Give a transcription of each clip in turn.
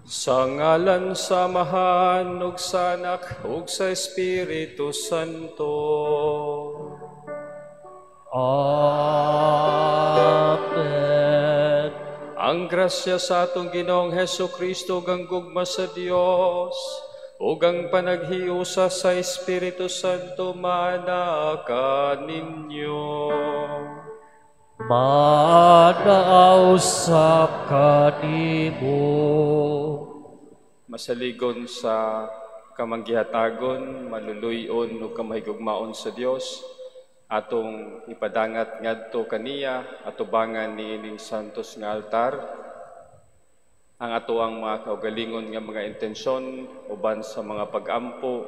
Sa ngalan sa Amahan ug sa Anak ug sa Espiritu Santo. Amen. Ang grasya sa atong Ginoong Hesus Kristo ug ang gugma sa Dios ug ang panaghiusa sa Espiritu Santo maana kaninyo. Maana usab kanimo. Masaligon sa kamanggihatagon, maluluy-on ug kamahigugmaon sa Dios, atong ipadangat ngadto kaniya atubangan niining santos nga altar ang atoang mga kaugalingon nga mga intensyon uban sa mga pag-ampo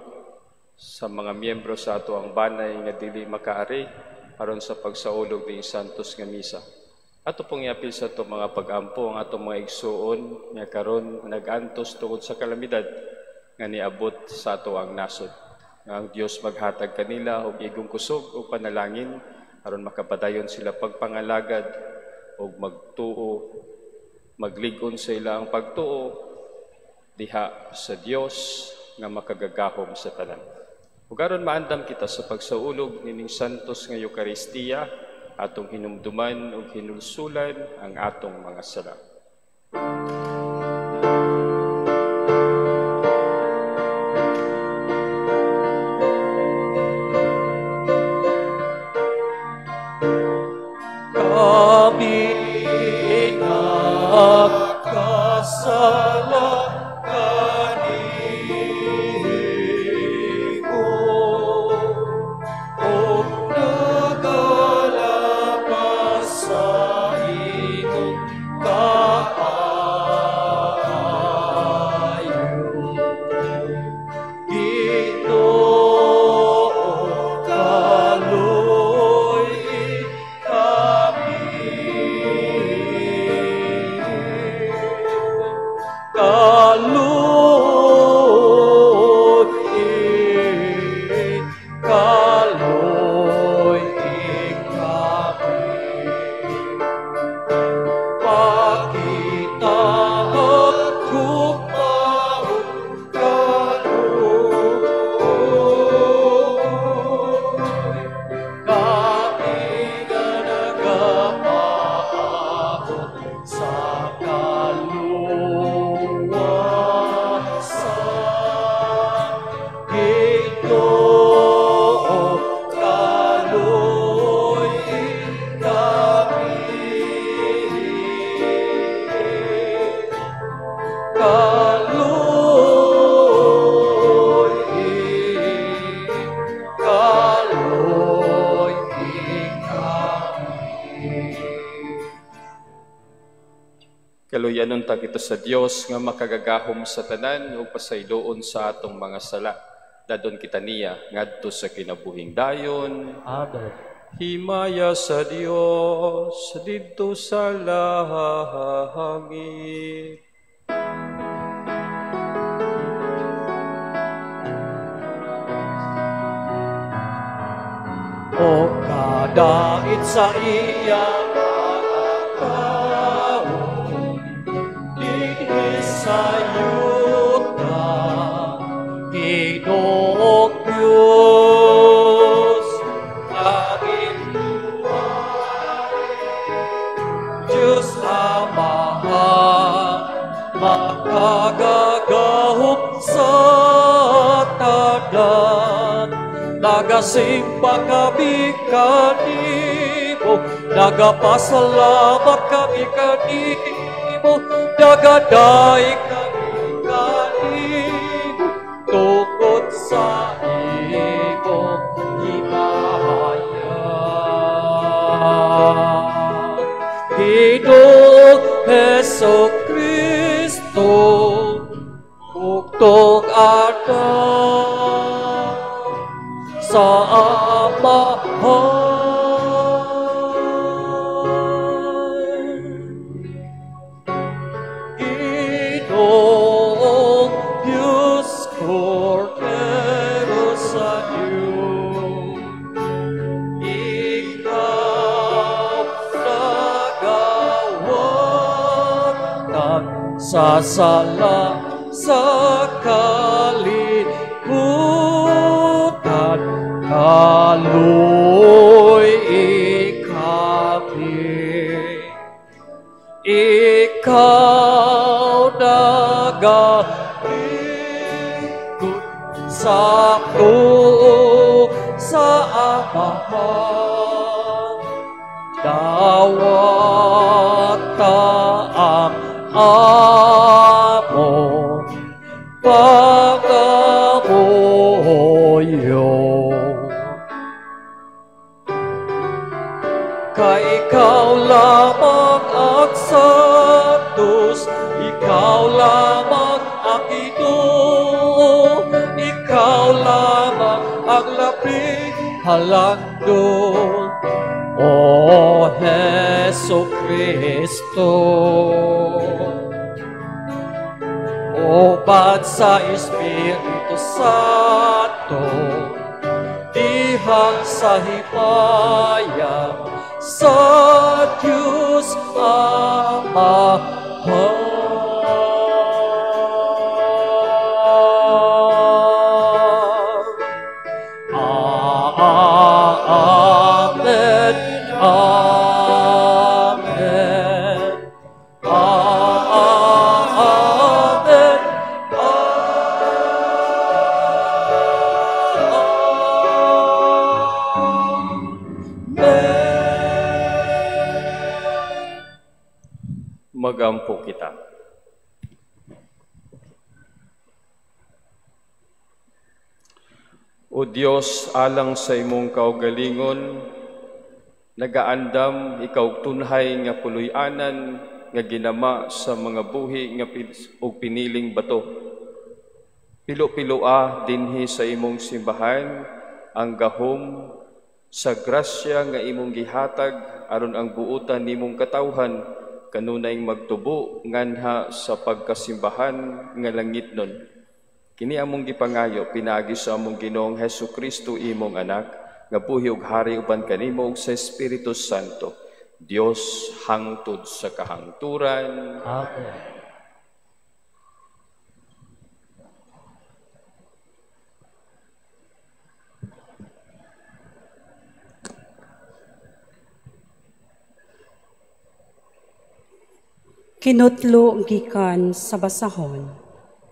sa mga miyembro sa atoang banay nga dili makaari aron sa pagsaulog ning santos nga misa. Ato pong iapil sa ato mga pag-ampo ang atong mga igsuon nga karon nag-antos tungod sa kalamidad nga niabot sa atoang nasod. Nga ang Dios maghatag kanila og igong kusog ug panalangin aron makapadayon sila pagpangalagad ug magtuo, maglig-on sa ila ang pagtuo diha sa Dios nga makagagahom sa tanan. Ug aron maandam kita sa pagsaulog nining santos nga Eukaristiya, atong hinumduman ug hinulsulan ang atong mga sala. Kami nagkasala kanimo ug nagalapas sa imong kaayo. Ginoo, kaluy-i kami. Kaluy-i, kaluy-i kami. Pakita ang gugma ug kaluoy. Kami nga nagapaabot sa kaluwasan. Ginoo, kaluy-i kami. Kaluy-i, kaluy-i kami. Kaluyanon ta kita sa Dios nga makagagahom sa tanan ug pasayloon sa atong mga sala. Dadon kita niya ngadto sa kinabuhing dayon. Amen. Himaya sa Dios didto sa langit. O kadait sa iya mga tao, dinhi sa yuta, Ginoong Diyos, langit Diyos Amahan, makagagahom sa tanan, nagasimba kami kanimo, nagapasalamat kami kanimo, nagadaig kami kanimo, tungod sa imong himaya. Ginoong Hesus Kristo, bugtong Anak sa Amahan. Ginoong Diyos, Kordero sa Diyos, ikaw nagawatan sa mga sala sa kalibutan, kaloy kami. Ikaw nagalingkod sa tuo sa Amahan, dawata ang among pangamuyo. Kay ikaw lamang ang santos, ikaw lamang ang Ginoo, ikaw lamang ang labing halangdon, O Hesu Kristo. Uban sa Espiritu Santo, diha sa himaya sa Diyos Ama. Amen. Amen. Amen. Amen. Magampo kita. O Dios, alang sa imong kaugalingon, nagaandam ikaw tunhay nga puloy-anan nga ginama sa mga buhi nga ug piniling bato. Pilo-piloa dinhi sa imong simbahan ang gahom sa grasya nga imong gihatag aron ang buotan nimong katawhan kanunay magtubo nganha sa pagkasimbahan nga langitnon. Kini among gipangayo pinaagi sa among Ginoong Hesus Kristo imong anak nga buhi ug hari uban kanimo ug sa Espiritu Santo, Dios hangtod sa kahangturan. Amen. Kinutlo gikan sa basahon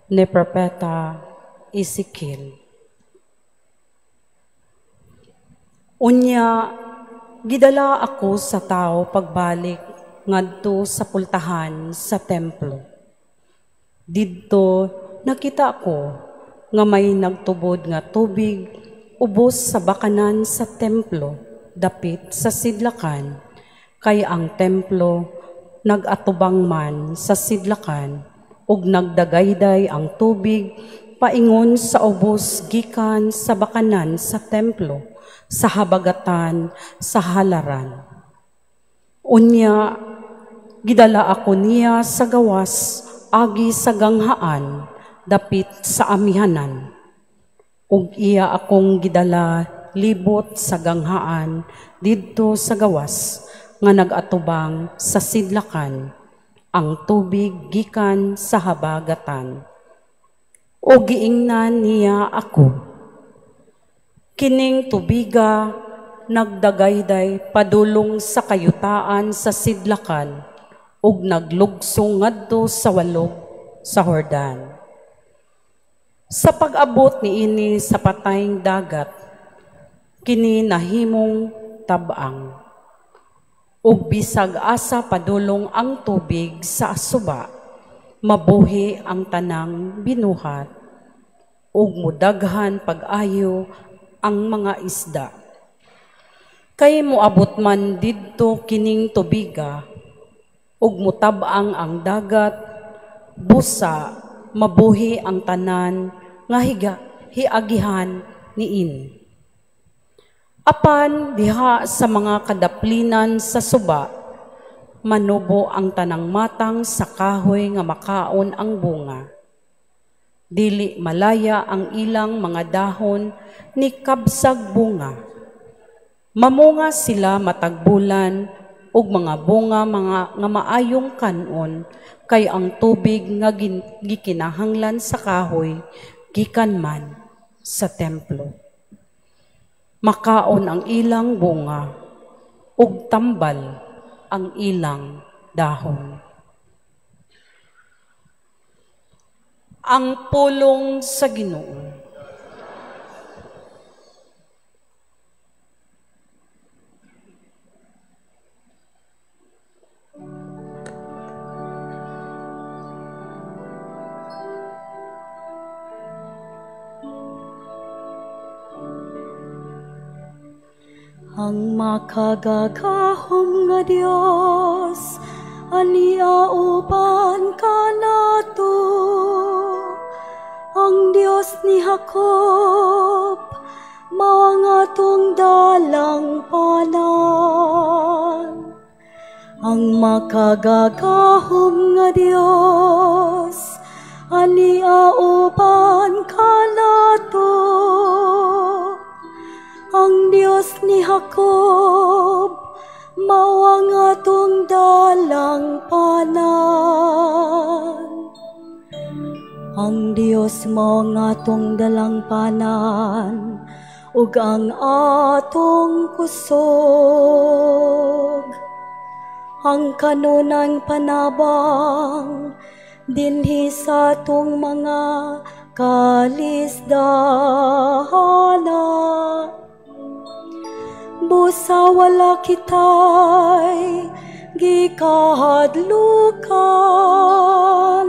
ni Propeta Ezekiel. Unya, gidala ako sa tao pagbalik ngadto sa pultahan sa templo. Didto nakita ko nga may nagtubod nga tubig ubos sa bakanan sa templo dapit sa sidlakan, kay ang templo nagatubang man sa sidlakan ug nagdagayday ang tubig paingon sa ubos gikan sa bakanan sa templo sa habagatan sa halaran. Unya, gidala ako niya sa gawas agi sa ganghaan dapit sa amihanan. Ug iya akong gidala libot sa ganghaan didto sa gawas nga nagatubang sa sidlakan, ang tubig gikan sa habagatan. O giingnan niya ako, kining tubiga nagdagayday padulong sa kayutaan sa sidlakan ug naglugsong ngadto sa walog sa Jordan. Sa pag-abot niini sa patayng dagat, kini nahimong tab-ang. Ug bisag asa padulong ang tubig sa suba, mabuhi ang tanang binuhat, ug mudaghan pag-ayo ang mga isda. Kay moabot man didto kining tubiga, ug mutab-ang ang dagat, busa mabuhi ang tanan nga hiagihan niini. Apan diha sa mga kadaplinan sa suba, manubo ang tanang matang sa kahoy nga makaon ang bunga. Dili malaya ang ilang mga dahon ni kabsag bunga. Mamunga sila matagbulan ug mga bunga mga nga maayong kan-on, kay ang tubig nga gikinahanglan sa kahoy gikan man sa templo. Makaon ang ilang bunga ug tambal ang ilang dahon. Ang pulong sa Ginoo. Ang makagagahom nga Dios ania uban kanato. Ang Dios ni Jacob mao ang atong dalang panan. Ang makagagahom nga Dios ania uban kanato. Ang Dios ni Jacob mao ang atong dalang panan. Ang Dios mao ang atong dalang panan ug ang atong kusog. Ang kanunang panabang dinhi sa atong mga kalisdana. Busa wala kita'y gikahadlukan,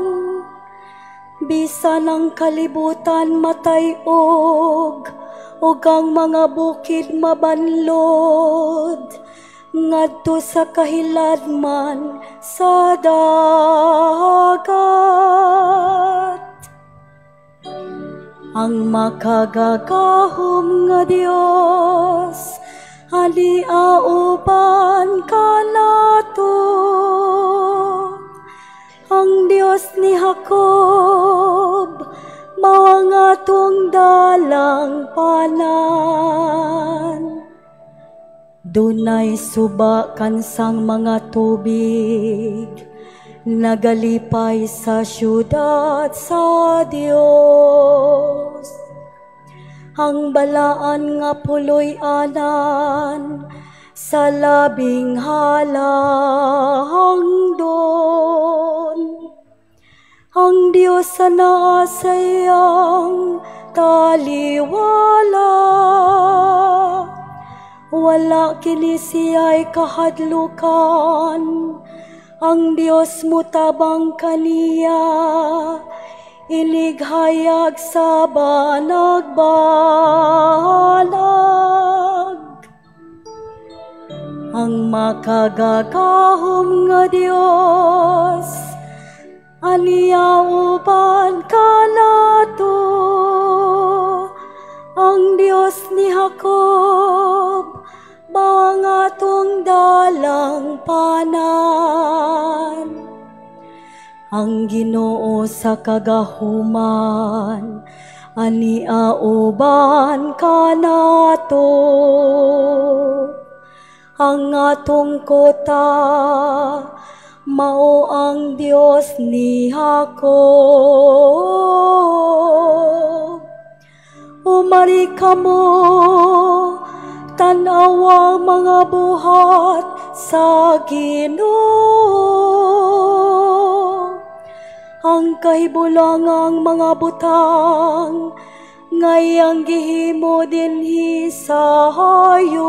bisan ang kalibutan matay-og ug ang mga bukid mabanlod, ngadto sa kahiladman sa dagat. Ang makagagahom nga Dios ania uban kanato. Ang Dios ni Jacob mao ang atong dalang panan. Dunay suba kansang mga tubig, nagalipay sa syudad sa Dios. Ang balaan nga puloy-anan sa labing halangdon. Ang Dios naa sa iyang taliwala, wala kini siya'y kahadlukan. Ang Dios mutabang kaniya, inighayag sa banag-banag. Ang makagagahom nga Dios ania uban kanato. Ang Dios ni Jacob mao ang atong dalang panan. Ang Ginoo sa kagahuman ania uban kanato. Ang atong kota mao ang Dios ni Jacob. Umari kamo, tan-awa ang mga buhat sa Ginoo. Ang kahibulangang mga butang ngayang gihimo dinhi sa hayuta.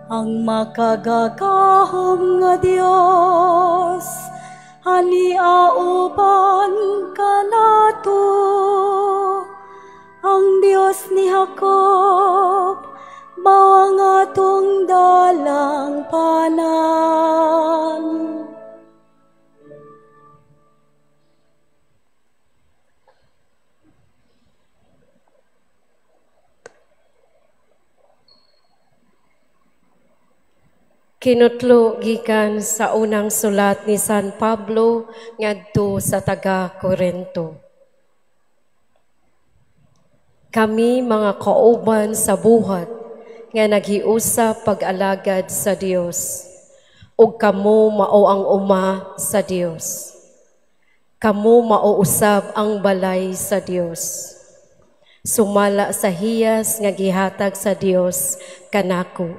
Ang makagagahom nga Dios ania uban kanato. Ang Dios ni Jacob mao ang atong dalang panan. Kinutlo gikan sa unang sulat ni San Pablo ngadto sa taga Korinto. Kami mga kauban sa buhat nga naghiusa pag-alagad sa Dios, ug kamo mao ang uma sa Dios. Kamo mao usab ang balay sa Dios. Sumala sa hiyas nga gihatag sa Dios kanako,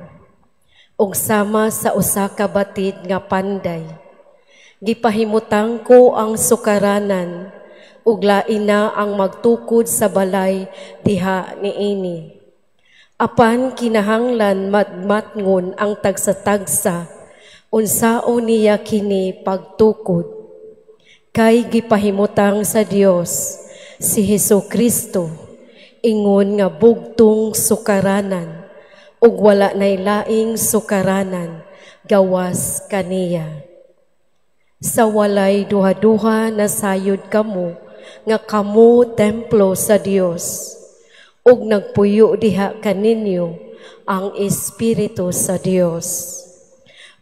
ug sama sa usa ka batid nga panday, gipahimutang ko ang sukaranan, ug lain na ang magtukod sa balay diha niini. Apan kinahanglan matmatngon ang tagsa-tagsa, unsaon niya kini pagtukod. Kay gipahimutang sa Dios si Hesus Kristo, ingon nga bugtong sukaranan, ug wala nay laing sukaranan gawas kaniya. Sa walay duha-duha nasayod kamo nga kamo templo sa Dios, ug nagpuyo diha kaninyo ang Espiritu sa Dios.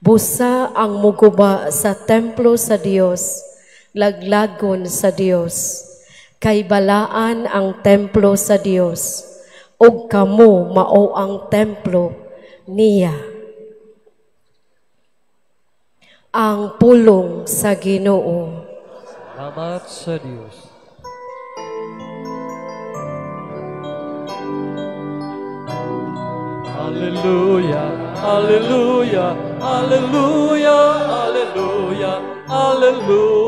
Busa ang muguba sa templo sa Dios, laglagon sa Dios, kay balaan ang templo sa Dios, ug kamo mao ang templo niya. Ang pulong sa Ginoo. Salamat sa Dios. Alleluia, alleluia, alleluia, alleluia, alleluia.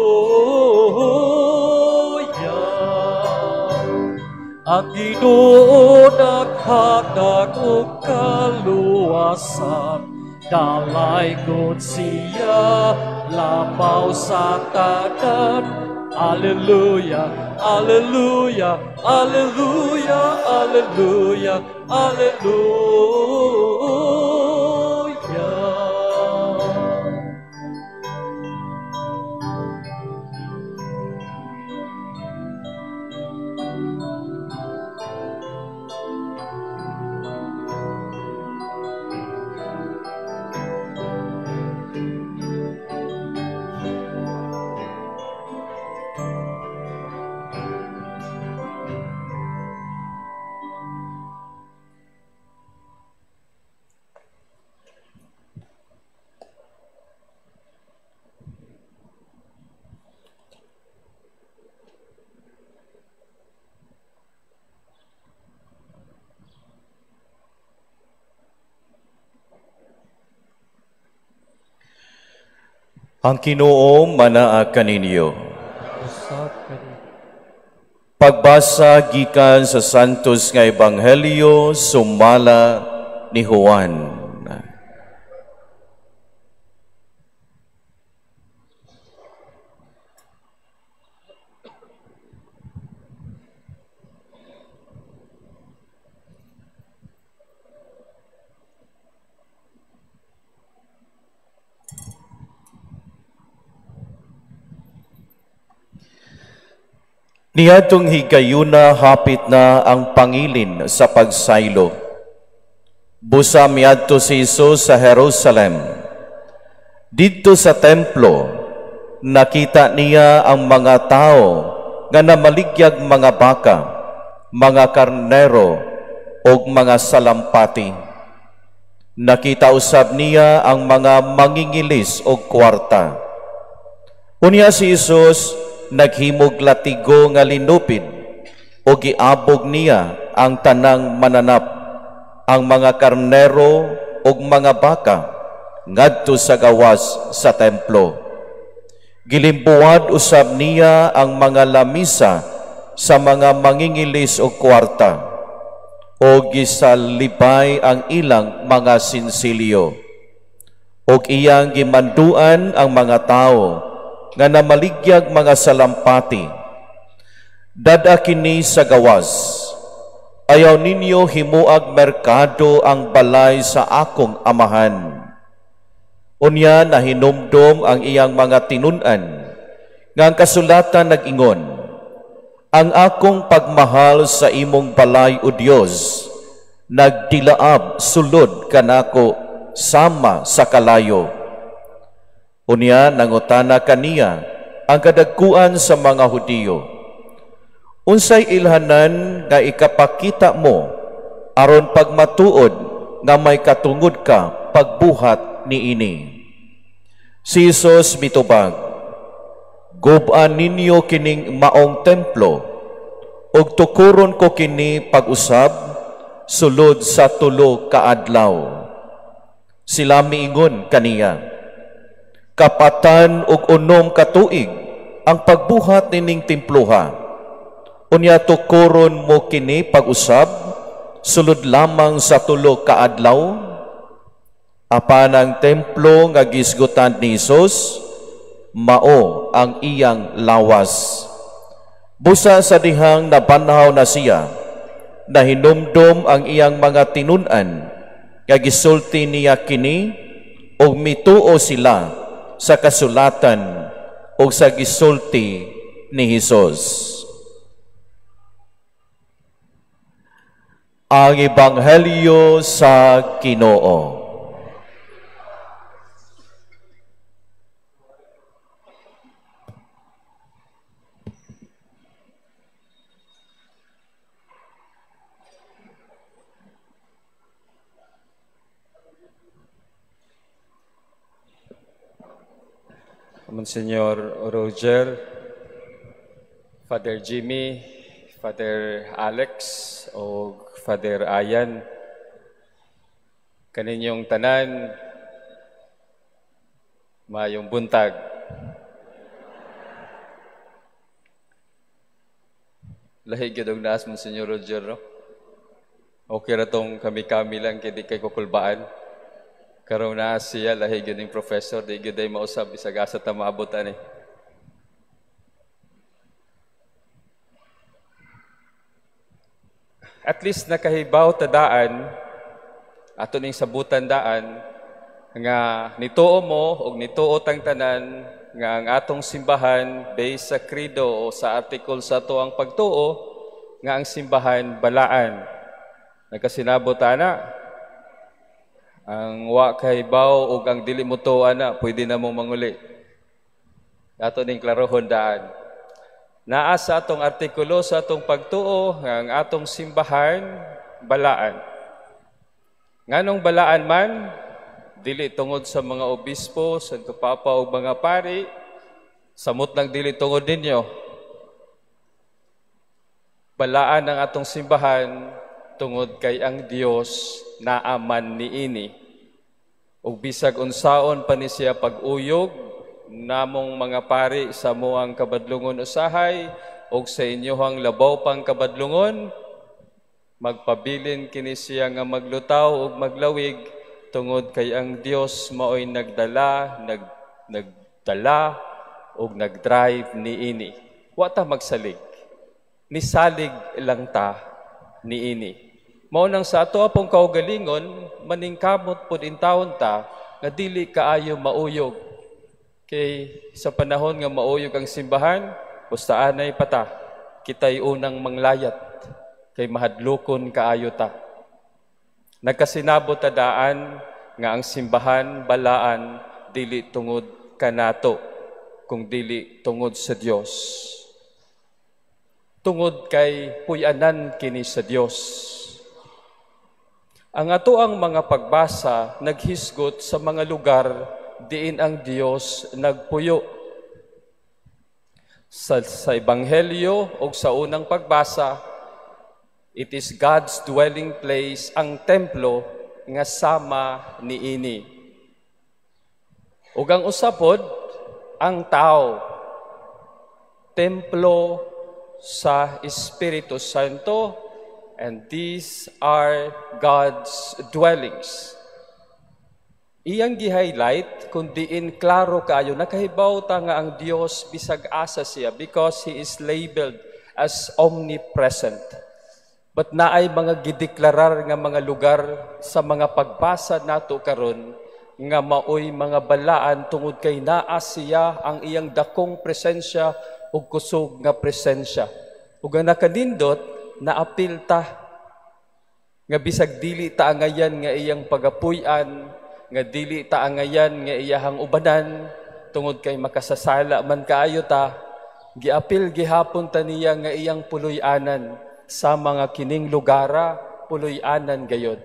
Ang Ginoo naghatag og kaluwasan, dalaygon siya labaw sa tanan. Alleluia, alleluia, alleluia, alleluia, alleluia. Ang Ginoo manaa kaninyo. Pagbasa gikan sa Santos nga Ebanghelyo sumala ni Juan. Niadtong higayuna hapit na ang pangilin sa pagsaylo. Busa miadto si Jesus sa Jerusalem. Didto sa templo, nakita niya ang mga tao nga namaligyag mga baka, mga karnero ug mga salampati. Nakita usab niya ang mga mangingilis og kwarta. Unya si Jesus naghimog latigo nga linupid o giabog niya ang tanang mananap, ang mga karnero ug mga baka ngadto sa gawas sa templo. Gilimbuwad usab niya ang mga lamisa sa mga mangingilis og kwarta o gisalibay ang ilang mga sinsilyo. Og iyang gimanduan ang mga tao nga namaligyag mga salampati. Dada kini sa gawas, ayaw ninyo himuag merkado ang balay sa akong amahan. Unya nahinumdom ang iyang mga tinun-an, nga ang kasulatan nag-ingon, ang akong pagmahal sa imong balay o Dios, nagdilaab sulod kanako sama sa kalayo. Unya nangutana kaniya ang kadagkuan sa mga Hudiyo, unsay ilhanan nga ikapakita mo aron pagmatuod nga may katungod ka pagbuhat niini. Si Jesus mitubag, "Gub-an ninyo kining maong templo, ug tukuron ko kini pag-usab sulod sa 3 ka adlaw." Sila miingon kaniya, "Kapatan ug 6 ka tuig ang pagbuhat nining temploha. Unya tukuron mo kini pag-usab sulod lamang sa 3 ka adlaw?" Apan ang templo nga gisgutan ni Hesus mao ang iyang lawas. Busa sa dihang nabanhaw na siya, nahinumdom ang iyang mga tinun-an, nga gisulti niya kini, ug mituo sila sa kasulatan ug sa gisulti ni Hesus. Ang Ebanghelyo sa Ginoo. Monsignor Roger, Father Jimmy, Father Alex, o Father Ayan, kaninyong tanan, mayong buntag. Lahi gyud og naas, Monsignor Roger, no? Okay ra tong kami-kami lang kay di kay kukulbaan. Karon na siya, lahi gyud ning professor, di gyud ay mausab bisag asa ta maabot ani. At least nakahibaw ta daan, ato ning sabutan daan, nga nituo mo og nituo tang tanan nga ang atong simbahan based sa credo o sa article sa ato ang pagtuo nga ang simbahan balaan. Nagkasinabot ana. Ang wa kahibaw og ang dili mo tuo ana, pwede na mo manguli. Ato ning klarohon daan. Naa sa atong artikulo sa atong pagtuo nga ang atong simbahan balaan. Nganong balaan man, dili tungod sa mga obispo, Santo Papa ug mga pari, samot lang dili tungod ninyo. Balaan ang atong simbahan tungod kay ang Dios naaman niini. Ug bisag unsaon pa ni siya pag-uyog namong mga pari sa muang kabadlungon usahay ug sa inyohang labaw pang kabadlungon, magpabilin kini siya nga maglutaw ug maglawig tungod kay ang Dios maoy nagdala, nagdala ug nagdrive niini. Wa ta magsalig, nisalig lang ta niini. Mao nang sa ato apong kaugalingon, maningkamot pud intawon ta nga dili kaayo mauyog. Kay sa panahon nga mauyog ang simbahan, busta anay pata, kita'y unang manglayat, kay mahadlokon kaayo ta. Nagkasinabot ta daan nga ang simbahan balaan dili tungod kanato, kung dili tungod sa Dios. Tungod kay puy-anan kini sa Dios. Ang ato ang mga pagbasa naghisgot sa mga lugar diin ang Dios nagpuyo. Sa Ebanghelyo o sa unang pagbasa, it is God's dwelling place, ang templo nga sama niini. Ug ang usapod, ang tao, templo sa Espiritu Santo, and these are God's dwellings. Iyang gi-highlight kung diin klaro kaayo nakahibaw ta nga ang Dios bisag asa siya because He is labeled as omnipresent. But naay mga gideklarar nga mga lugar sa mga pagbasa nato karon nga maoy mga balaan tungod kay naa siya ang iyang dakong presensya ug kusog nga presensya. Ug ang nakanindot naapil ta nga bisag dili ta angayan nga iyang pagapuy-an, nga dili ta angayan nga iyahang ubanan tungod kay makasasala man kaayo ta, giapil gihapon ta niya nga iyang puloy-anan sa mga kining lugara, puloy-anan gayod.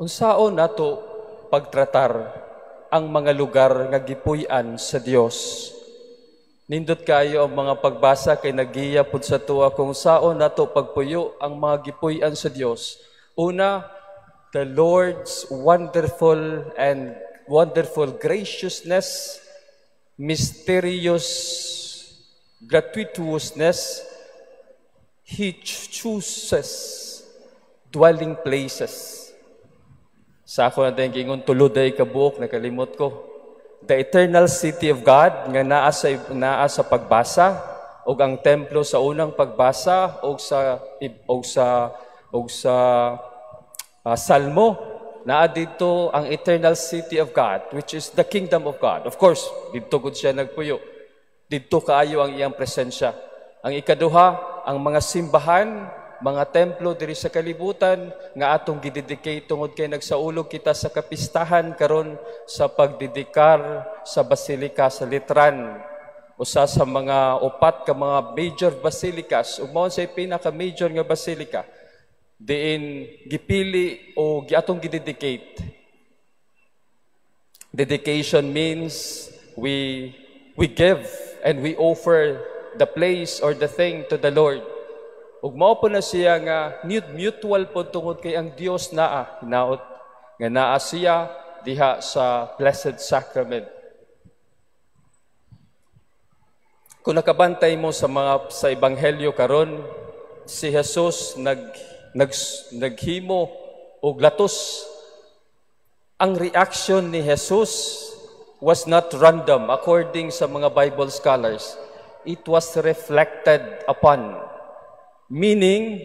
Unsaon nato pagtratar ang mga lugar nga gipuy-an sa Dios? Nindot kayo ang mga pagbasa kay nagiya pud sa tuwa kung saon nato pagpuyo ang mga gipuy-an sa Dios. Una, the Lord's wonderful and wonderful graciousness, mysterious gratuitousness, He chooses dwelling places. Sa ako na tayong gingon, tulo day kabuok, nakalimot ko. The eternal city of God nga naa sa pagbasa ug ang templo sa unang pagbasa ug sa Salmo, naa dito ang eternal city of God, which is the kingdom of God. Of course, didto gud siya nagpuyo. Didto kaayo ang iyang presensya. Ang ikaduha, ang mga simbahan, mga templo diri sa kalibutan nga atong gidedicate tungod kay nagsaulog kita sa kapistahan karon sa pagdedikar sa Basilika sa Letran, usa sa mga upat ka mga major basilicas, ug mao sa pinaka major nga basilica diin gipili o giatong gidedicate. Dedication means we give and we offer the place or the thing to the Lord. Ug mao po na siya nga mutual po tungod kay ang Dios naa hinaot nga naa siya diha sa Blessed Sacrament. Kung nakabantay mo sa mga sa ebanghelyo karon, si Jesus nag nag naghimo og latos. Ang reaction ni Jesus was not random according sa mga Bible scholars. It was reflected upon. Meaning,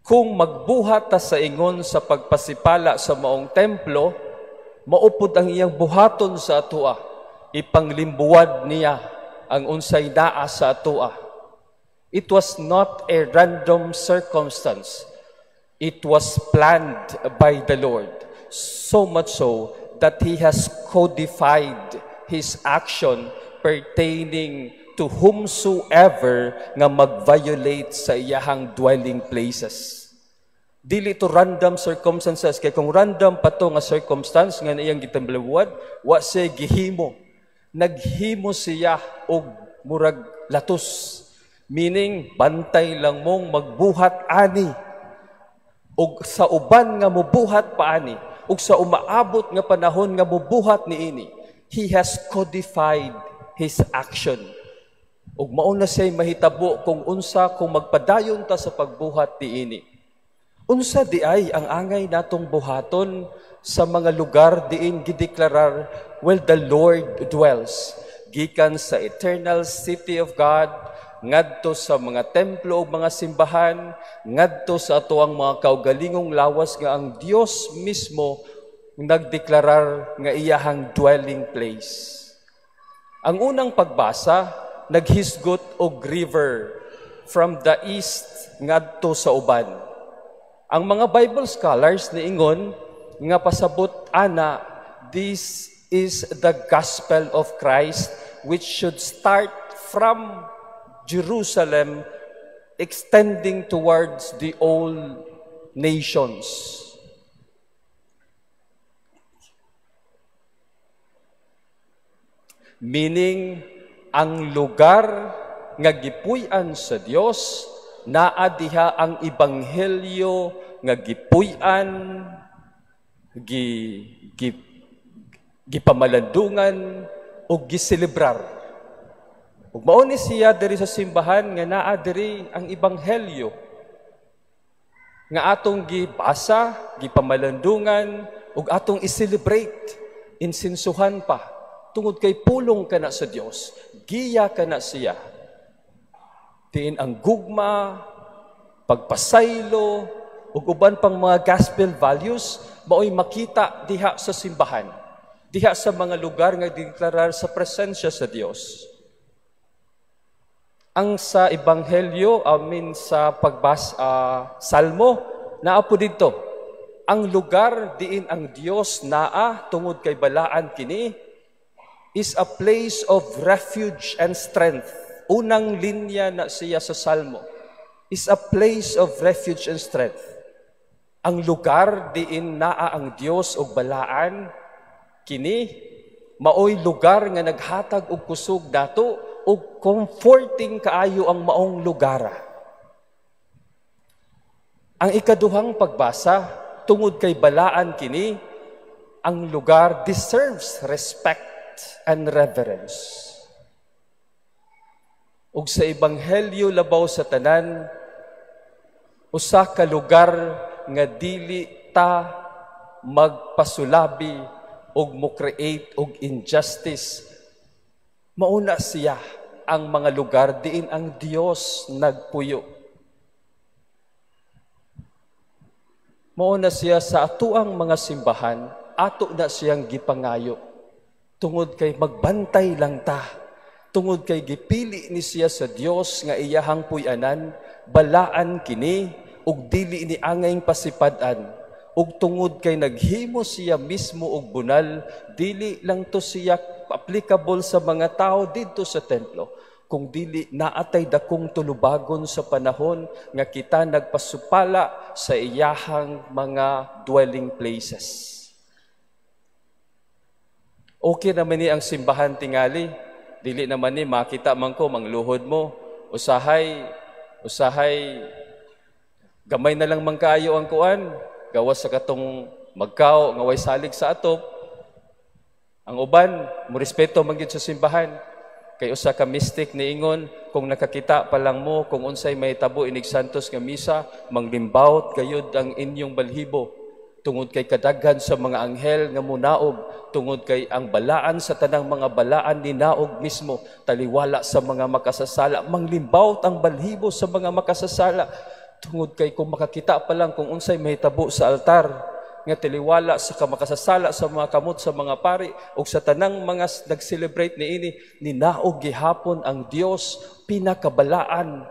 kung magbuhat ta sa ingon sa pagpasipala sa maong templo, maupod ang iyang buhaton sa atua. Ipanglimbuwad niya ang unsay naa sa atua. It was not a random circumstance. It was planned by the Lord. So much so that He has codified His action pertaining to whomsoever nga mag-violate sa iyahang dwelling places. Dili to random circumstances, kay kung random pa to nga circumstance nga iyang gitamblawad, wa siya gihimo. Naghimo siya og murag latos. Meaning, bantay lang mong magbuhat ani. Og sa uban nga mubuhat pa ani, ug sa umaabot nga panahon nga mubuhat niini, He has codified His action. Ug mao na siya'y mahitabo kung unsa kung magpadayon ta sa pagbuhat niini. Unsa di ay ang angay natong buhaton sa mga lugar diin gideklarar where the Lord dwells, gikan sa eternal city of God ngadto sa mga templo o mga simbahan, ngadto sa atoang mga kaugalingong lawas nga ang Dios mismo nagdeklarar nga iyahang dwelling place? Ang unang pagbasa naghisgot og river from the east ngadto sa uban. Ang mga Bible scholars niingon nga pasabot ana, this is the gospel of Christ, which should start from Jerusalem, extending towards the all nations. Meaning, ang lugar nga gipuy-an sa Dios, naa diha ang ebanghelyo nga gipuy-an, gi, gi gipamalandungan o giselebrar. Ug mao ni siya diri sa simbahan nga naa diri ang ebanghelyo nga atong gibasa, gipamalandungan ug atong i-celebrate, insinsuhan pa tungod kay pulong kana sa Dios, giya kana siya. Diin ang gugma, pagpasaylo ug uban pang mga gospel values maoy makita diha sa simbahan, diha sa mga lugar nga gideklarar sa presensya sa Dios. Ang sa ebanghelyo, I mean sa pagbas Salmo, naa po didto. Ang lugar diin ang Dios naa tungod kay balaan kini is a place of refuge and strength. Unang linya na siya sa Salmo is a place of refuge and strength. Ang lugar diin naa ang Dios og balaan kini maoy lugar nga naghatag og kusog nato ug comforting kaayo ang maong lugar. Ang ikaduhang pagbasa, tungod kay balaan kini, ang lugar deserves respect and reverence. Ug sa Ebanghelyo, labaw sa tanan, usa ka lugar nga dili ta magpasulabi og mo create og injustice, mauna siya ang mga lugar diin ang Dios nagpuyo. Mauna siya sa atuang mga simbahan, ato na siyang gipangayo. Tungod kay magbantay lang ta. Tungod kay gipili ni siya sa Dios nga iyahang puy-anan, balaan kini ug dili ni angayng pasipad-an. Ug tungod kay naghimo siya mismo og bunal, dili lang to siya applicable sa mga tao didto sa templo, kung dili naatay dakong tulubagon sa panahon nga kita nagpasupala sa iyahang mga dwelling places. Okay naman ni ang simbahan tingali, dili naman ni makita man ko mangluhod mo, usahay usahay gamay na lang man kaayo ang kuan, gawas sa katong magkao nga way salig sa atop. Ang uban mo respeto man gyud sa simbahan. Kay usa ka mystic niingon, kung nakakita pa lang mo kung unsay mahitabo inig Santos nga misa, manglimbawot gayud ang inyong balhibo. Tungod kay kadaghan sa mga anghel nga munaog, tungod kay ang balaan sa tanang mga balaan ninaog mismo, taliwala sa mga makasasala, manglimbawot ang balhibo sa mga makasasala. Tungod kay kung makakita pa lang kung unsay mahitabo sa altar, nga taliwala sa kamakasasala sa mga kamot sa mga pari ug sa tanang mga nag-celebrate niini, ninaog gihapon ang Dios pinakabalaan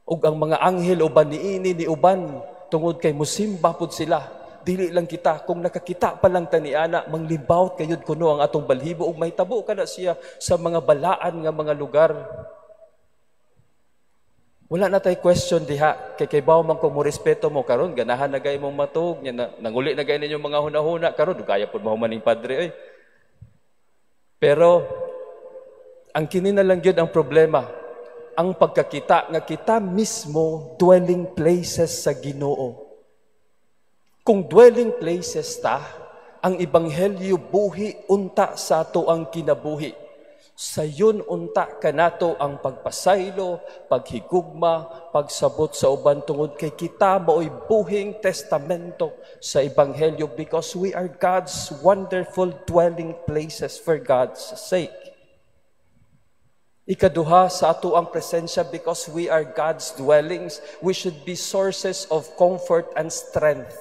ug ang mga anghel uban niini ni uban tungod kay musimba pud sila. Dili lang kita, kung nakakita pa lang tani ana, manglibawt kayod kuno ang atong balhibo ug mahitabo kana siya sa mga balaan nga mga lugar. Wala na tay question diha kay kaybaw man kung mo respeto mo karon, ganahan na gay mong matug nya na, nanguli na gay ninyo mga hunahuna karon, dugaya pud mahuman ning padre oy. Pero ang kini na lang gyud ang problema, ang pagkakita nga kita mismo dwelling places sa Ginoo. Kung dwelling places ta, ang ebanghelyo buhi unta sa ato ang kinabuhi. Sayon unta kanato ang pagpasaylo, paghigugma, pagsabot sa uban tungod kay kita maoy buhing testamento sa ebanghelyo because we are God's wonderful dwelling places for God's sake. Ikaduha, sa ato ang presensya, because we are God's dwellings, we should be sources of comfort and strength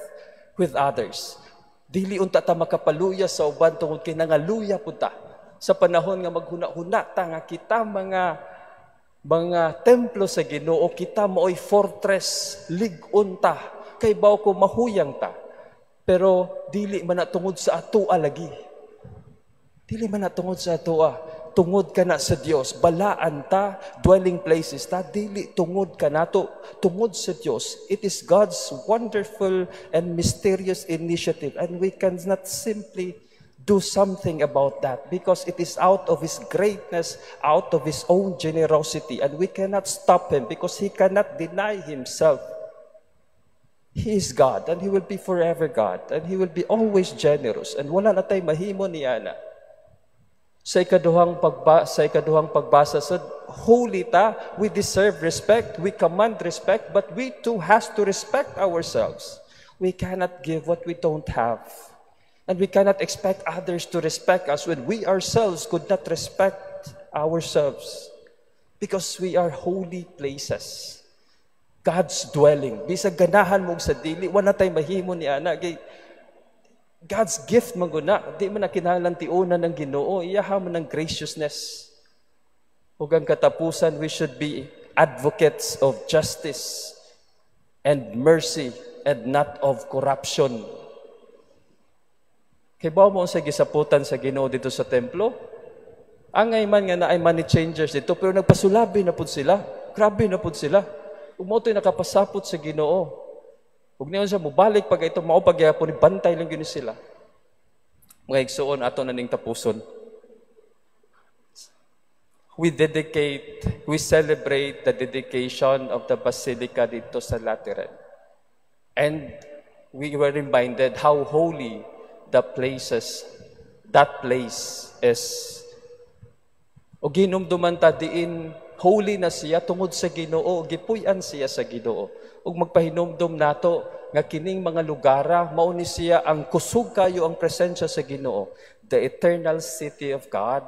with others. Dili unta ta makapaluya sa uban tungod kay nangaluya pud ta. Sa panahon nga maghuna-huna ta nga kita mga templo sa Ginoo, kita maoy fortress, lig-on ta, kay baw ko mahuyang ta. Pero dili man na tungod sa atoa lagi. Dili man na tungod sa atoa, tungod kana sa Dios. Balaan ta, dwelling places ta, dili tungod kanato, tungod sa Dios. It is God's wonderful and mysterious initiative, and we cannot simply do something about that because it is out of His greatness, out of His own generosity, and we cannot stop Him because He cannot deny Himself. He is God, and He will be forever God, and He will be always generous, and wala na tay mahimo niya na. Sa ikaduhang pagbasa sa holy ta, we deserve respect, we command respect, but we too has to respect ourselves. We cannot give what we don't have. And we cannot expect others to respect us when we ourselves could not respect ourselves. Because we are holy places. God's dwelling. Bisag ganahan mo sa dili, wala tay mahimo ni ana. Kay God's gift man guna. Di man na kinahanglan tiunan ng Ginoo. Iyaha man ng graciousness. Ug ang katapusan, we should be advocates of justice and mercy and not of corruption. Kay bawo mo sa gisaputan sa Ginoo dito sa templo? Angay man nga naay money changers dito, pero nagpasulabi na pud sila. Grabe na pud sila. Ug mao to'y nakapasapot sa Ginoo. Ug niyon siya mobalik pag ito mao pagyapon ni bantay lang gyud sila. Mga igsuon, ato na ning tapuson. We dedicate, we celebrate the dedication of the Basilica dito sa Lateran. And we were reminded how holy the places, that place is. O ginumduman ta diin holy na siya tungod sa Ginoo, gipuy-an siya sa Ginoo. Ug magpahinumdum nato nga kining mga lugara mao ni siya ang kusog kayo ang presensya sa Ginoo, the eternal city of God,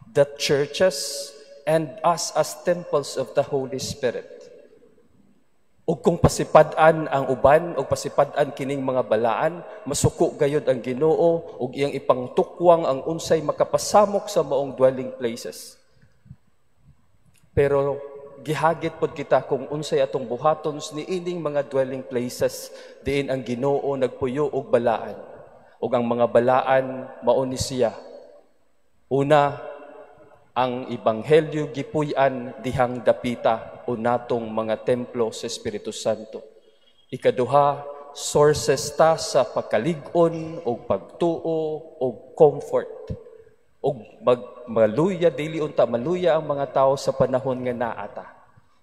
the churches, and us as temples of the Holy Spirit. Ug kung pasipad-an ang uban ug pasipad-an kining mga balaan, masuko gayud ang Ginoo ug iyang ipangtukwang ang unsay makapasamok sa maong dwelling places. Pero gihagit pod kita kung unsay atong buhaton niining mga dwelling places diin ang Ginoo nagpuyo og balaan. Ug ang mga balaan mao ni siya. Una, ang ebanghelyo gipuy-an dihang dapita o natong mga templo sa Espiritu Santo. Ikaduha, sources ta sa pagkalig-on o pagtuo o comfort. O maluya, dili unta maluya ang mga tao sa panahon nga naa ta.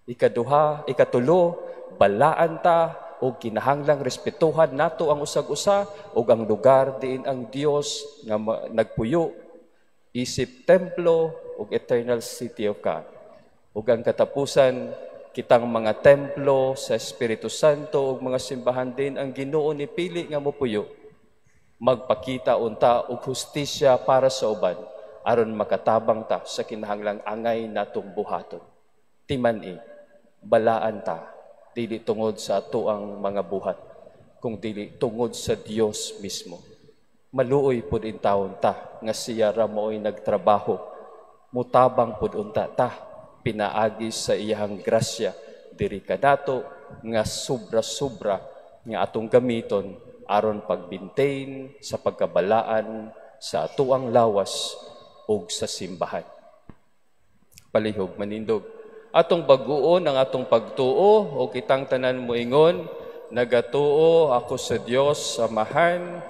Ikaduha, ikatulo, balaan ta o kinahanglang respetuhan nato ang usag-usa o ang lugar diin ang Dios nga nagpuyo isip templo ug eternal city of God. Ug ang katapusan, kitang mga templo sa Espiritu Santo ug mga simbahan din ang Ginoo ni pili nga mopuyo. Magpakita unta og hustisya para sa uban aron makatabang ta sa kinahanglang angay natong buhaton. Timan-i, balaan ta dili tungod sa atoang mga buhat, kung dili tungod sa Dios mismo. Maluoy pud intawon ta nga siya ra mao'y nagtrabaho. Mutabang pud unta ta pinaagi sa iyahang grasya diri kanato nga sobra-sobra nga atong gamiton aron pag-maintain sa pagkabalaan sa atoang lawas ug sa simbahan. Palihog manindog. Atong bag-uon ang atong pagtuo o kitang tanan moingon, nagatuo ako sa Dios Amahan,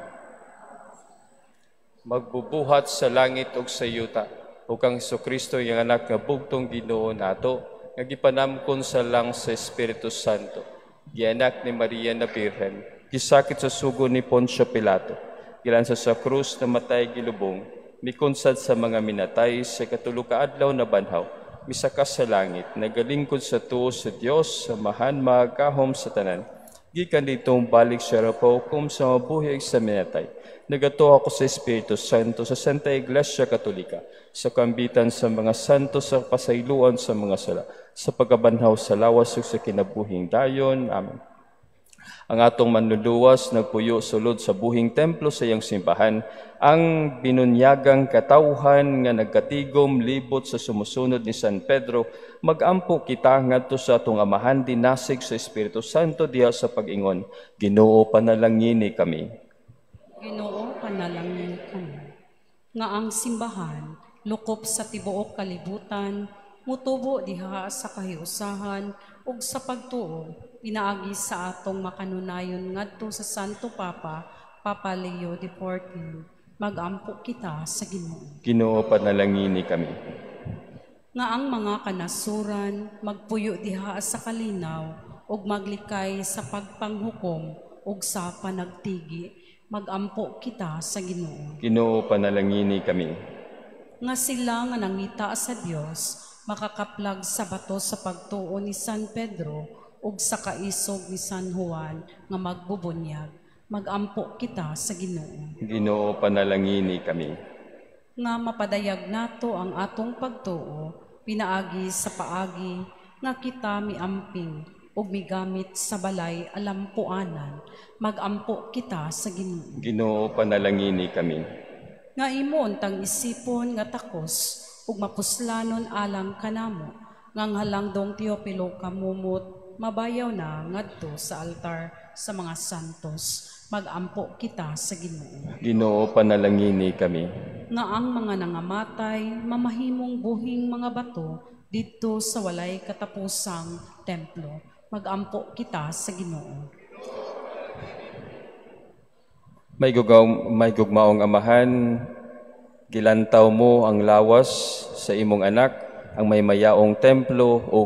magbubuhat sa langit ug sa yuta, ug kang Hesukristo iyang anak nga bugtong Ginoo nato, nga gipanamkon sa lang sa Espiritu Santo, gianak ni Maria na Birhen, gisakit sa sugo ni Poncio Pilato, gilansa sa krus, namatay, gilubong, mikunsad sa mga minatay, sa katulo ka adlaw na banhaw, misaka sa langit, nagalingkod sa tuo sa Dios, Amahan magahom sa tanan. Gikan ditong balik siya hukom sa mabuhi sa minatay. Nagatuo ako sa Espiritu Santo, sa Santa Iglesia Katolika, sa kambitan sa mga santo, sa pasayloan sa mga sala, sa pagkabanhaw sa lawas ug sa kinabuhing dayon. Amen. Ang atong manluluwas nagpuyo sulod sa buhing templo sa iyang simbahan, ang binunyagang katawhan nga nagkatigom libot sa sumusunod ni San Pedro, magampo kita ngadto sa atong Amahan dinasig sa Espiritu Santo diha sa pag-ingon, Ginoo, panalangini kami. Ginoo, panalangini kami. Nga ang simbahan, lukop sa tibuok kalibutan, mutubo diha sa kahiusahan ug sa pagtuo, pinaagi sa atong makanunayon ngadto sa Santo Papa, Papa Leo XIV. Magampo kita sa Ginoo. Ginoo, panalangini kami. Nga ang mga kanasuran magpuyo diha sa kalinaw ug maglikay sa pagpanghukom ug sa panagtigi, magampo kita sa Ginoo. Ginoo, panalangini kami. Nga sila nga nangita sa Dios makakaplag sa bato sa pagtuo ni San Pedro ug sa kaisog ni San Juan nga magbubunyag, magampo kita sa Ginoo. Ginoo, panalangini kami. Nga mapadayag nato ang atong pagtuo pinaagi sa paagi nga kita miamping ug migamit sa balay alampuanan, magampo kita sa Ginoo. Ginoo, panalangini kami. Nga imo untang isipon nga takos ug mapuslanon alang kanamo, nga ang halangdong Teopilo kamumot mabayaw na ngadto sa altar sa mga santos, magampo kita sa Ginoo. Ginoo, panalangini kami. Nga ang mga nangamatay mamahimong buhing mga bato didto sa walay katapusang templo, magampo kita sa Ginoo. May gugmaong Amahan, gilantaw mo ang lawas sa imong anak, ang may mayaong templo o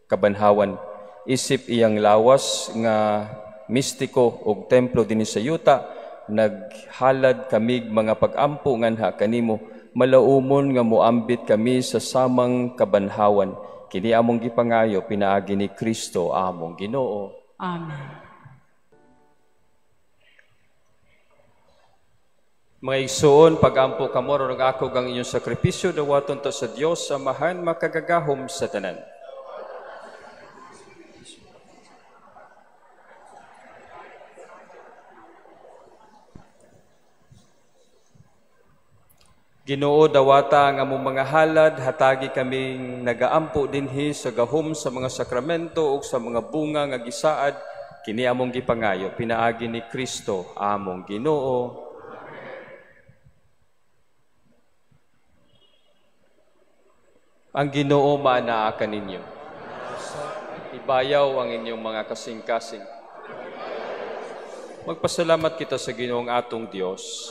kabanhawan. Isip iyang lawas nga mistiko og templo dinhi sa yuta, naghalad kamig mga pag-ampo nganha kanimo, malaumon nga moambit kami sa samang kabanhawan. Kini among gipangayo pinaagi ni Kristo among Ginoo. Amen. Mga igsoon, pag-ampo kamo aron akog ang inyong sakripisyo, dawaton ta sa Dios Amahan makagagahom sa tanan. Ginoo, dawata ang among mga halad, hatagi kaming nagaampo dinhi sa gahom sa mga sakramento ug sa mga bunga nga gisaad, kini among gipangayo pinaagi ni Kristo among Ginoo. Ang Ginoo maanaa kaninyo. Ibayaw ang inyong mga kasing-kasing. Magpasalamat kita sa Ginoong atong Dios.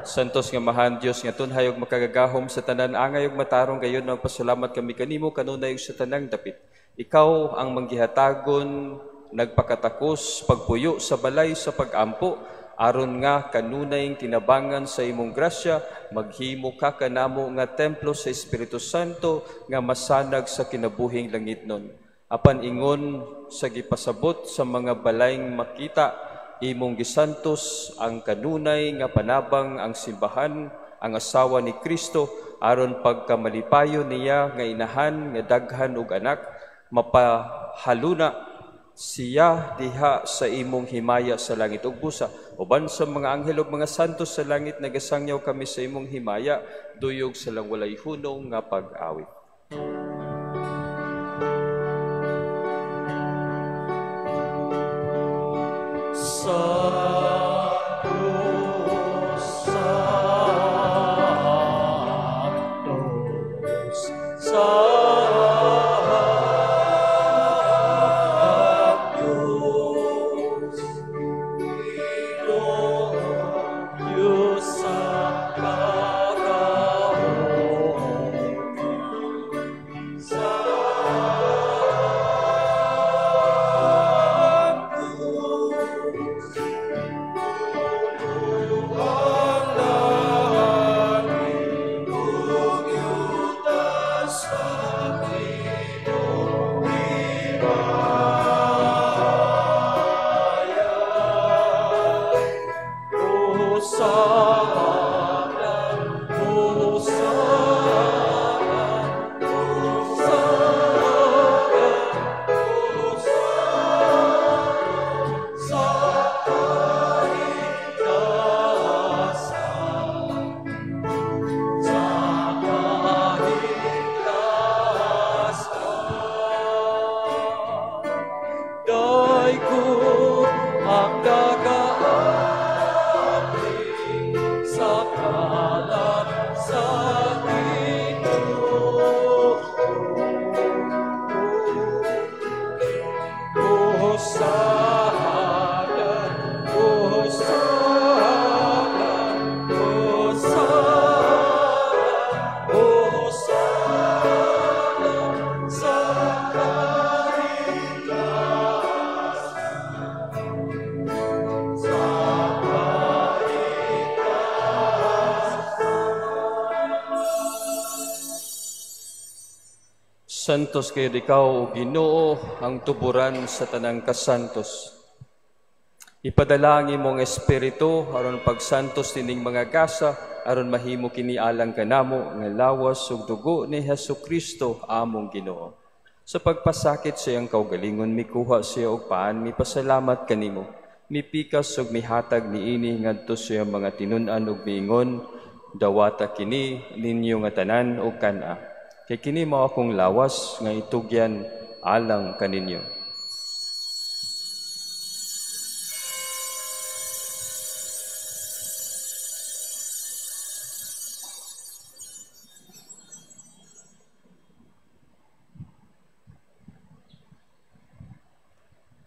Santos nga mahan Dios nga tunhay ug makagagahom sa tanan, angay ug matarong gayon, nagpasalamat kami kanimo kanunay ug sa tanang dapit. Ikaw ang manggihatagon, nagpakatakos pagpuyo sa balay sa pagampo, aron nga kanunay tinabangan sa imong grasya, maghimo ka kanamo nga templo sa Espiritu Santo nga masanag sa kinabuhing langitnon. Apan ingon sa gipasabot sa mga balayng makita, imong gisantos ang kanunay nga panabang ang simbahan, ang asawa ni Kristo, aron pagkamalipayon niya nga inahan nga daghan og anak, mapahaluna siya diha sa imong himaya sa langit ug busa. Uban sa mga anghel ug mga santos sa langit, nagasangyaw kami sa imong himaya, duyog sa lang walay hunong nga pag-awit. Santo, Santo, Santo, Santos kayo ikaw, O Ginoo, ang tuburan sa tanang kasantos. Ipadala ang imong espiritu aron pagsantos nining mga gasa, aron mahimo kini alang kanamo nga lawas ug dugo ni Hesus Kristo among Ginoo. Sa pagpasakit sa iyang kaugalingon, mikuha siya og paan, mipasalamat kanimo. Mipikas ug mihatag niini ngadto sa iyang mga tinun-an ug miingon, dawata kini ninyo nga tanan og kan-a. Kay kini mao akong lawas nga itugyan alang kaninyo.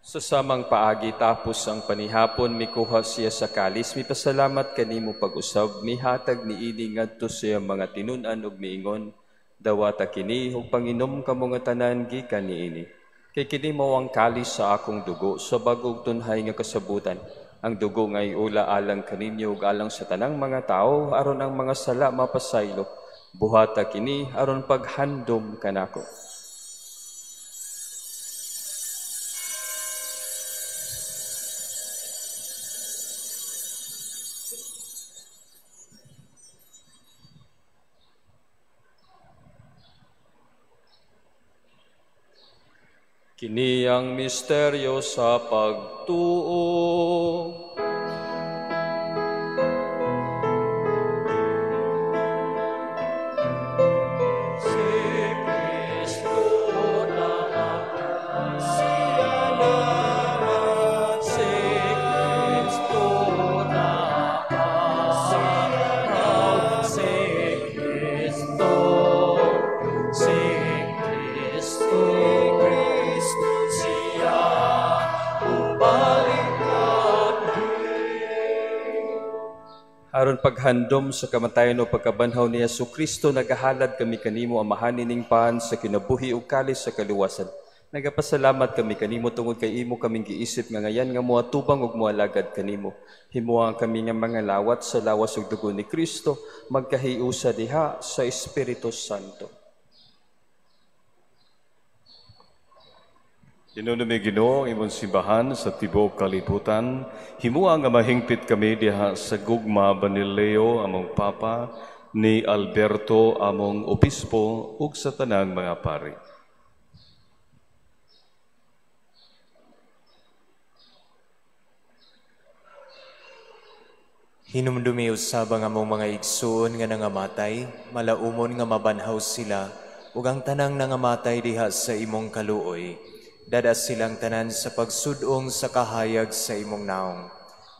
Sa samang paagi tapos ang panihapon, mikuha siya sa kalis, mipasalamat kanimo pag-usab, mihatag niini ngadto sa iyang mga tinun-an ug miingon, dawata kini ug panginom kamo nga tanan gikan niini. Kay kini mao ang kalis sa akong dugo sa bag-ong tunhay nga kasabutan. Ang dugo nga iula alang kaninyo ug alang sa tanang mga tawo aron ang mga sala mapasaylo. Buhata kini aron paghandom kanako. Kini ang misteryo sa pagtuo. Si Kristo namatay, siya naman. Si Kristo namatay, si Kristo, si Kristo, siya bumalik. Aron paghandom sa kamatayon o pagkabanhaw ni Hesus Kristo, nagahalad kami kanimo Amahan nining pan sa kinabuhi ug kalis sa kaluwasan. Nagapasalamat kami kanimo tungod kay imo kaming giisip nga ngayan nga moatubang ug moalagad kanimo. Himoa kami nga mga lawat sa lawas ug dugo ni Kristo, magkahiusa diha sa Espiritu Santo. Hinumdumi Ginoo ang imong simbahan sa tibuok kalibutan, himua nga mahingpit kami diha sa gugma ni Leo among Papa, ni Alberto among Obispo ug sa tanang mga pari. Hinumdumi usab ang among mga igsoon nga nangamatay, malaumon nga mabanhaw sila ug ang tanang nangamatay diha sa imong kaluoy. Dada silang tanan sa pagsudong sa kahayag sa imong naong.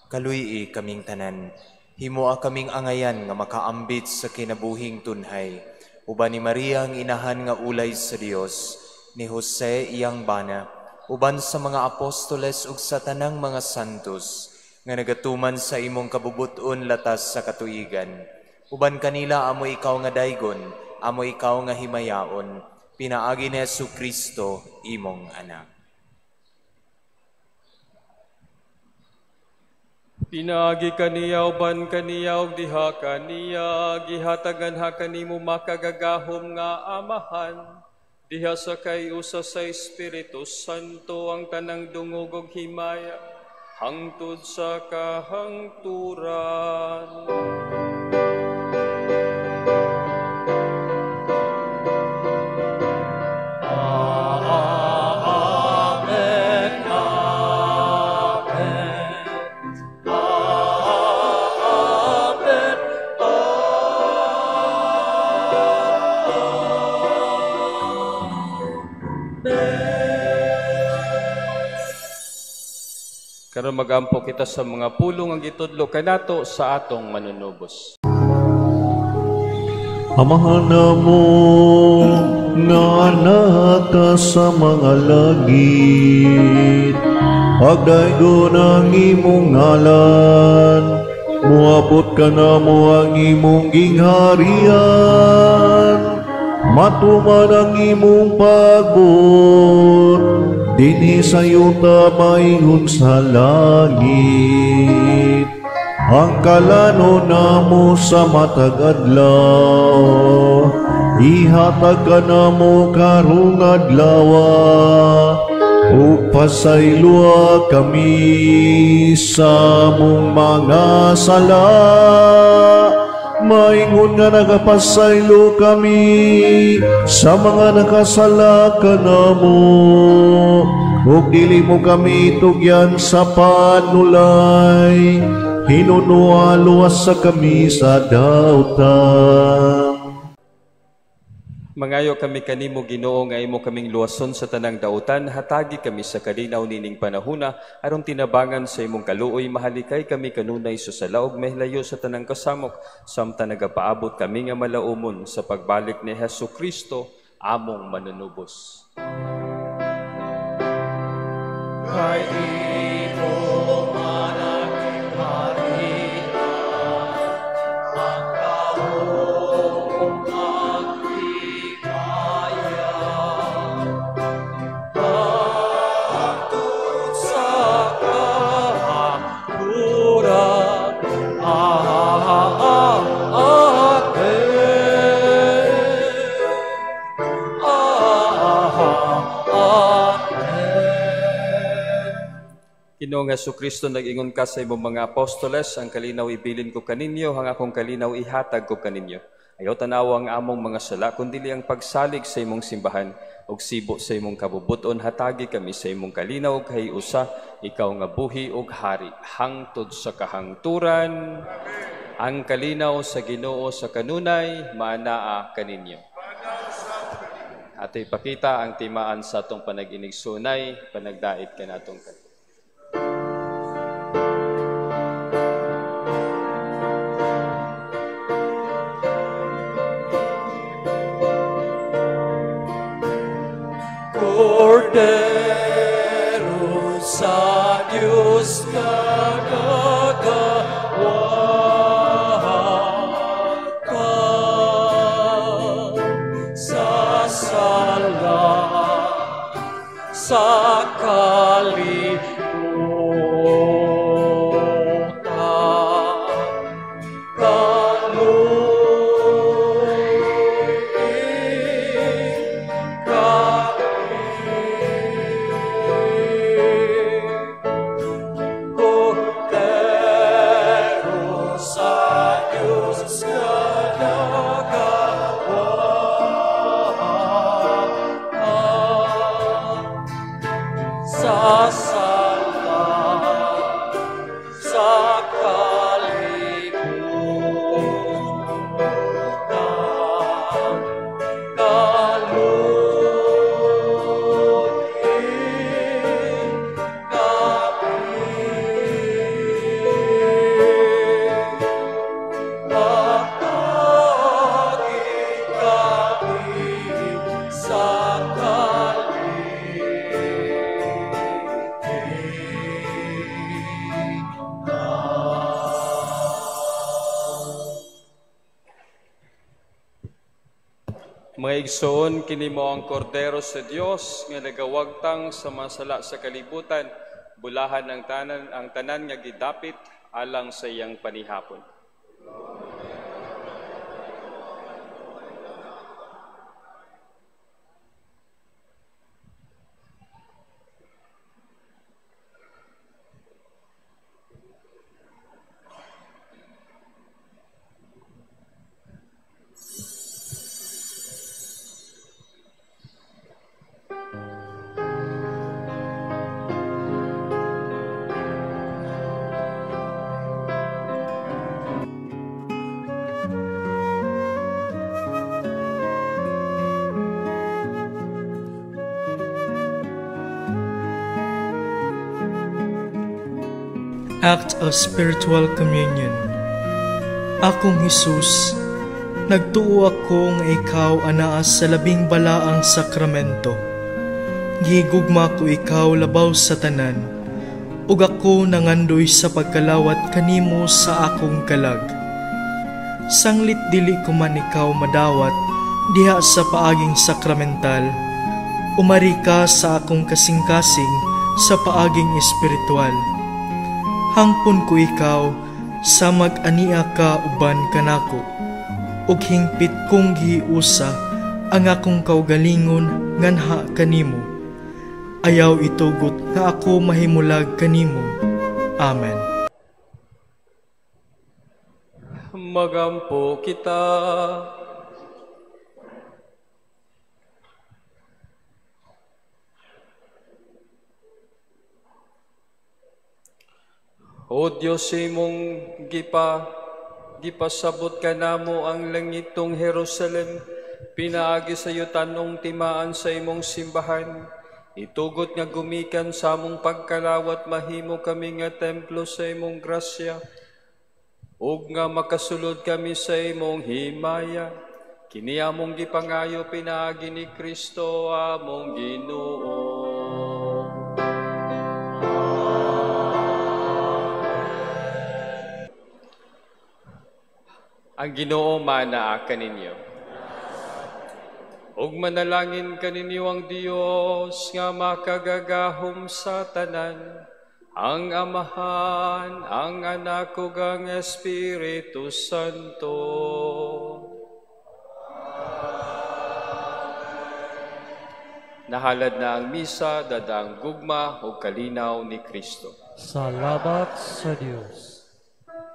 Kaluy-i kaming tanan, himoa kaming angayan nga makaambit sa kinabuhing tunhay. Uban ni Maria ang inahan nga ulay sa Dios, ni Jose iyang bana, uban sa mga apostoles ug sa tanang mga santos, nga nagatuman sa imong kabubuton latas sa katuigan. Uban kanila amo ikaw nga daygon, amo ikaw nga himayaon, pinaagi ni Jesu Kristo, imong anak. Pinaagi kaniya uban kaniya ug diha kaniya, gihatagan ha kanimo makagagahom nga Amahan, diha sa kay-usa sa Espiritu Santo ang tanang dungog ug himaya, hangtod sa kahangturan. Amen, Amen, Amen, Amen. Karon magampo kita sa mga pulong ang gitudlo kanato sa atong manunubos. Amahan namo nga naka sa mga langit, pagdaygon ang imong ngalan, moabot kanamo ang imong gingharian, matuman ang imong pagbuot, dinhi sa yuta maingon sa langit. Ang kalano namo sa matag adlaw, ihatag kanamo karong adlaw, ug pasayloa kami sa among mga sala, maingon nga nagapasaylo kami sa mga nakasala kanamo, ug dili mo kami tugyan sa panulay, hinunoa luwas sa kami sa dautan. Mangayo kami kanimo Ginoo nga imo kaming luwason sa tanang dautan, hatagi kami sa kalinaw nining panahuna aron tinabangan sa imong kaluoy, mahalikay kami kanunay sa sala ug mahilayo sa tanang kasamok, samtang nagapaabot kami nga malaumon sa pagbalik ni Hesus Kristo among manunubos. Kay imo man ang harian, ang gahom ug ang himaya, hangtod sa kahangturan. Amen. Amen. Ginoong Hesukristo, nag-ingon ka sa imong mga apostoles, ang kalinaw ibilin ko kaninyo, ang akong kalinaw ihatag ko kaninyo. Ayaw tanawa ang among mga sala, kundi ang pagsalig sa imong simbahan, ug sibo sa imong kabubuton, hatagi kami sa imong kalinaw ug kahiusa, ikaw nga buhi ug hari, hangtod sa kahangturan. Ang kalinaw sa Ginoo sa kanunay, maanaa kaninyo. Ato ipakita ang timaan sa atong panag-inigsunay, panagdait kanatong kalinaw. Kordero sa Diyos kagagawa ka sa sala sa kalibutan. Kaluoy kami. Kordero sa Diyos kagagawa ka sa sala sa kalibutan. Kaluoy kami. Hatagi kami sa Mga igsoon, kini mo ang kordero sa Dios nga nagawagtang sa mga sala sa kalibutan, bulahan ang tanan nga gidapit alang sa iyang panihapon. Act of Spiritual Communion. Akong Hesus, nagtuo ako nga ikaw anaa sa labing balaang sakramento. Gihigugma ko ikaw labaw sa tanan, ug ako nangandoy sa pagkalawat kanimo sa akong kalag. Sanglit dili ko man ikaw madawat diha sa paaging sakramental, umari ka sa akong kasing-kasing sa paaging espiritual. Hangpon ko ikaw sa mag-ania ka uban kanako, ug hingpit kong giusa ang akong kaugalingon nganha kanimo. Ayaw itugot nga ako mahimulag kanimo. Amen. Magampo kita. O Diyos, imong gipasabot ka namo ang langitong Jerusalem, pinaagi sa iyo tanong timaan sa imong simbahan. Itugot nga gumikan sa among pagkalawat, mahimo kami nga templo sa imong grasya, ug nga makasulod kami sa imong himaya. Kini among gipangayo pinaagi ni Kristo among Ginoo. Ang Ginoo manaa kaninyo. Ug manalangin kaninyo ang Dios nga makagagahom sa tanan, ang Amahan, ang Anak ug ang Espiritu Santo. Nahalad na ang misa, dada ang gugma ug kalinaw ni Kristo. Salamat sa Dios.